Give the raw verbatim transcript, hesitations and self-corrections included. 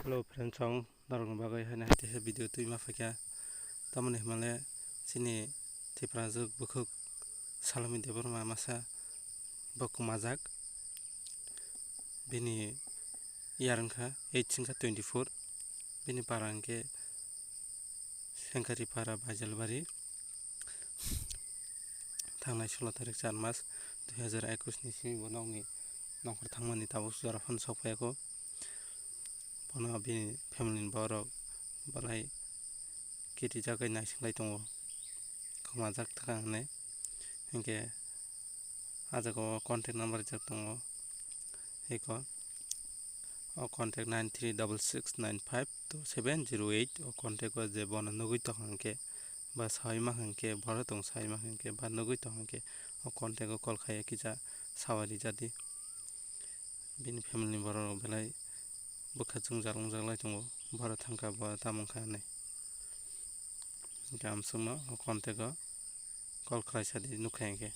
Hello friends, chwng norokni bagwi haino hai teisa video twi ma phaikha. Tamoni hwnmale chini Tiprajwk bukhuk Salomi Debbarma masa bo kwmajak. Bini year wngkha age wngkha twenty four. Bini para hwnkhe Sengkari para Baijalbari. Thangnai solo tarik char mas dui hazar ekus ni simi bo nokni nongkhor thangmani tabuk jora phano sok phaiyakho. Bono bini family ni borok belai kirijagwi naising lai tongo, kwmajak thaka hwnwi. Hinkhe ah jaga o contact number rijak tongo, eko o contact nine three double six nine five two seven zero eight. O contact o je bono nugwi tongkha hinkhe ba saui mankha hinkhe, boro tong saui mankha hinkhe ba nugwi tongkha hinkhe o contact o call khaiya kisa saui rijadi. Bini family ni borok rok belai bwkha chwngjak wngjak lai tongo, boro thangkha, boro tamo wngkha hinwi. Hinkhe amsukno o contact o call khlai sadi nukha hinkhe.